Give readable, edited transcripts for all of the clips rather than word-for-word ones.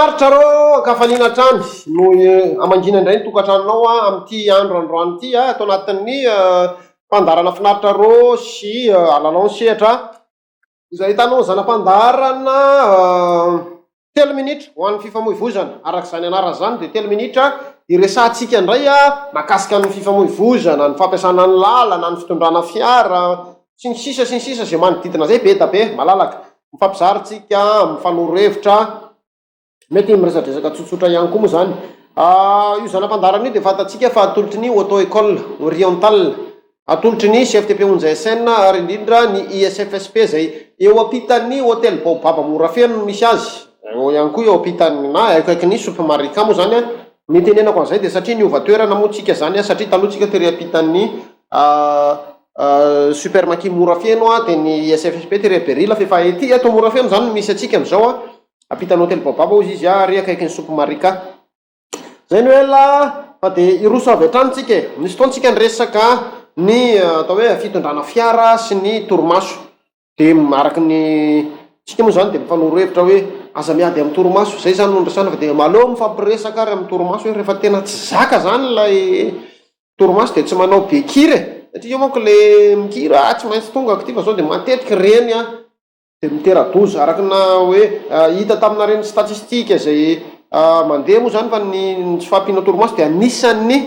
Finaritra rô, ankafaliana hatrany no hamangiana indray ny tokantranonao amin'ity andro androany ity ato anatin'ny fandaharana Finaritra rô sy Alalao ny sehatra izay ahitanao ny zana-pandaharana telo minitra ho an'ny fifamoivoizana. Araka izany anarana izany dia telo minitra hiresahantsika indray mahakasika ny fifamoivoizana, ny fampiasana ny lalana, ny fitondrana fiara sy ny sisa sy ny sisa izay manodidina izay be da be, malalaka. Mifampizara tsika, mifanoro hevitra, mety miresadresaka tsotsotra ihany koa moa zany. Io zana-pandaharana io dia fantatsika fa atolotry ny Auto École Orientale, atolotry ny CFTP Onja SN ary indrindra ny ISFSP izay eo ampitan'ny Hotel Baobab Morafeno no misy azy, eo ihany koa eo ampitan'ny na akaikin'ny Soupe Marika moa zany. Ny itenenako an'izay dia satria niova toerana moa tsika zany satria taloha tsika tery ampitan'ny Super Maki Morafeno dia ny ISFSP tery Berila fa efa ety eto Morafeno zany no misy antsika amin'izao a, ampitan'ny Hotel Baobab hozy izy ary akaikin'ny Soupe Marika. Zay no ela fa dia hiroso avy hatrany tsika e. Nisy fotoana tsika niresaka ny atao hoe fitondrana fiara sy ny torimaso. Dia araka ny tsika moa zany dia mifanoro hevitra hoe aza miady amin'ny torimaso, zay zany no niresahana fa dia aleo mifampiresaka ary amin'ny torimaso hoe rehefa tena tsy zaka zany ilay torimaso dia tsy manao be kiry e, satria io manko le mikiry ah tsy maintsy tongako ity fa zao dia matetika ireny an dia mitera-doza araka ny hoe hita tamina ireny statistique izay mandeha moa zany fa ny tsy fahampiana torimaso dia anisan'ny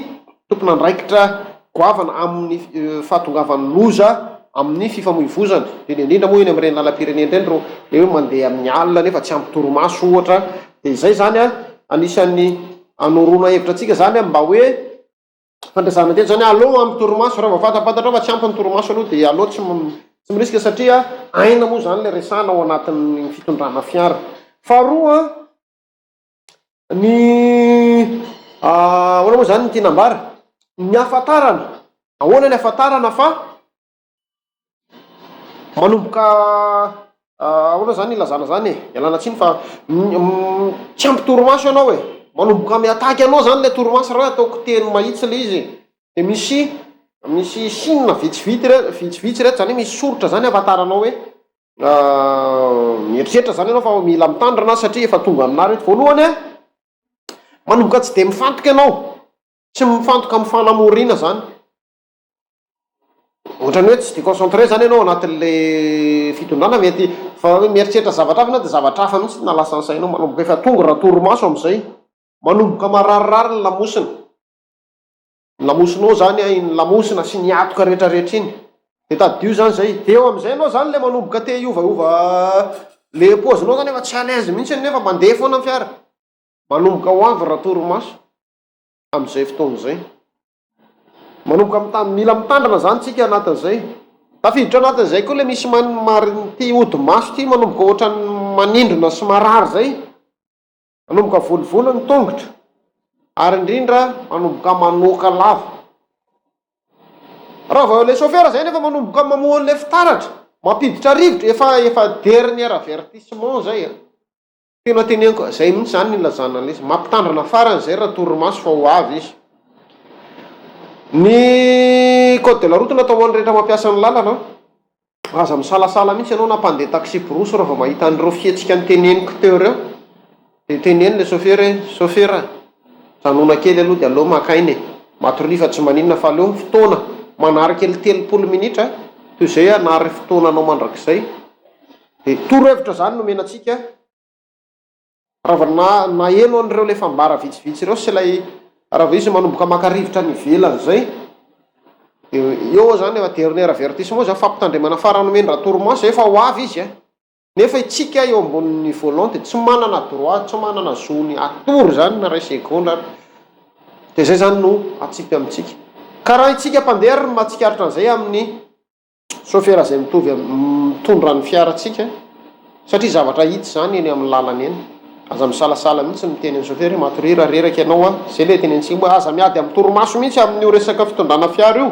tompon'andraikitra goavana amin'ny fahatongavan'ny loza amin'ny fifamoivozana, indrindra indrindra moa eny amin'ireny lalam-pirenena ireny ireo le hoe mandeha amin'ny alina nefa tsy ampy torimaso ohatra, dia izay izany an, anisan'ny anoroana hevitra antsika izany an, mba hoe fandresahana teto izany aleo ampy torimaso, raha vao fantapantatrao fa tsy ampy ny torimaso aloha dia aleo tsy tsy mirisika satria aina moa izany ilay resahana ao anatin'ny fitondrana fiara. Faharoa an, Ny ahoana moa izany no tiana ambara? Ny hafantarana, ahoana ny hafantarana fa manomboka ahoana izany ny ilazana izany e? Ialana tsiny fa tsy ampy torimaso ianao e, manomboka mi-attaque anao izany ilay torimaso raha hoe ataoko teny mahitsy ilay izy e, dia misy misy signe vitsivitsy re- vitsivitsy ireto izany hoe misy soritra izany ahafantaranao hoe Mieritreritra zany ianao fa mila mitandrina satria efa tonga aminà reto. Voalohany a, manomboka tsy dia mifantoka ianao, tsy mifantoka amin'ny fanamoriana zany. Ohatran'ny hoe tsy dia concentré zany ianao anatin'le fitondrana mety fa hoe mieritreritra zavatra hafa ianao dia zavatra hafa mihitsy no nahalasa ny sainao, manomboka efa tonga raha-torimaso amin'izay, manomboka mararirary ny lamosina. Ny lamosinao zany an, iny lamosina sy ny hatoka retraretra iny. De tadidio zany zay. De eo amizay enao zany le manomboka te hiovaova le paozinao zany efa tsy à l'aise mihitsy nefa mandeha foana ny fiara. Manomboka ho avy ratorimaso amizay fotoana izay. Manomboka mita- mila mitandrina zany tsika anatin'izay. Tafiditra anatin'izay koa le misy man- mar- ty hodi-maso ty manomboka ohatran'ny manindrona sy marary zay. Manomboka volovolo ny tongotra ary indrindra manomboka manoaka lava. Raha vao ilay chauffeur zay nefa manomboka mamoha an'ilay fitaratra, mampiditra rivotra, efa efa dernier avertissement zay a. Tena teneniko, zay mihitsy zany ny ilazana an'ilay izy. Mampitandrina farany zay raha torimaso fa ho avy izy. Ny code de la route natao ho an'ny rehetra mampiasa ny lalana. Aza misalasala mihitsy ianao na mpandeha taxi-brousse raha vao mahita an'ireo fihetsika noteneniko teo ireo dia teneno ilay sôfera hoe, sôfera a, janona kely aloha dia aleo maka aina e, matoria fa tsy maninona fa aleo ny fotoana manary kely 30 minitra toy izay hanary fotoananao mandrakizay. Dia torohevitra izany nomena antsika. Raha vao na naheno an'ireo ilay fambara vitsivitsy ireo sy ilay raha vao izy manomboka maka rivotra any ivelany izay dia eo izany efa dernier avertissement izany fampitandremana farany omen-dRatorimaso izay fa ho avy izy a! Nefa isika eo ambonin'ny volant dia tsy manana droit, tsy manana zo ny hatory izany na iray segondra ary. Dia izay izany no atsipy amintsika. Ka raha isika mpandeha ary no mahatsikaritra an'izay amin'ny Sôfera izay mitovy amin'ny mitondra ny fiarantsika satria zavatra hita izany eny amin'ny lalana eny. Aza misalasala mihitsy miteny amin'ny sôfera hoe matoria raha reraka ianao an! Izay ilay tenenitsika hoe aza miady amin'ny torimaso mihitsy amin'io resaka fitondrana fiara io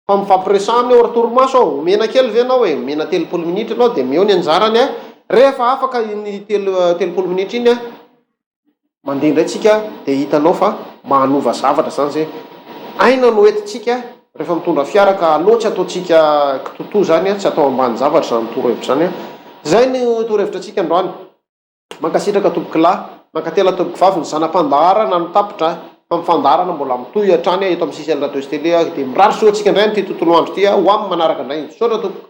fa mifampiresaha aminy hoe ry torimaso ô, omena kely ve ianao e? Omena 30 minitra ianao dia omeo ny anjarany an! Rehefa afaka iny telo 30 minitra iny an! Mandeha indray tsika dia hitanao fa manova zavatra zany zay. Aina no entintsika rehefa mitondra fiara ka aleo tsy ataontsika kitotoa zany an, tsy atao ambany zavatra zany torohevitra zany an. Zay no torohevitra antsika androany. Mankasitraka tompokolahy. Mankatela tompoko vavy ny zana-pandaharana no tapitra fa ny fandaharana mbola mitohy hatrany eto amin'ny CCL Radio sy Télé dia mirary soa antsika indray amin'ity tontolo andro ity ho amin'ny manaraka indray. Misaotra tompoko.